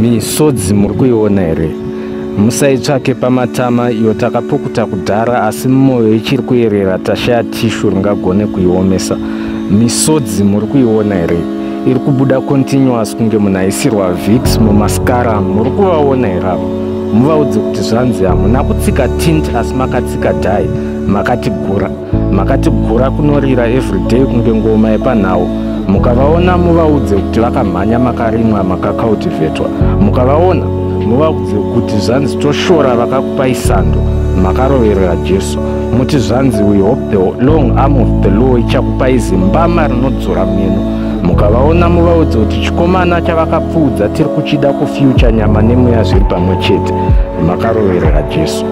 Misodzi muri kuiona here? Musaitsvake pamatama iyo takapukuta kudhara asi mumoyo ichiri kuyerera tashaya tishu ringagone kuiomesa. Misodzi muri kuiona here? Iri kubuda continuous kunge munhu aisirwa Vicks mumascara muri kuvaona here avo? Muvaudze kuti zvanzi hamuna kutsika tint asi makatsika dye makatigura. Makatigura kunorira everyday kunge ngoma yepanhau. Mukavaona muvaudze kuti vakamhanya makarimwa makacultivetwa. Mukavaona muvaudze kuti zvanzi toshora vakakupai sando makaroverera Jesu. Muti zvanzi we hope the long arm of the law ichakupai zimbama rinodzora meno. Mukavaona muvaudze kuti chikomana chavakapfuudza tiri kuchida kufuture nyama nemweya zviri pamwe chete. Makaroverera Jesu.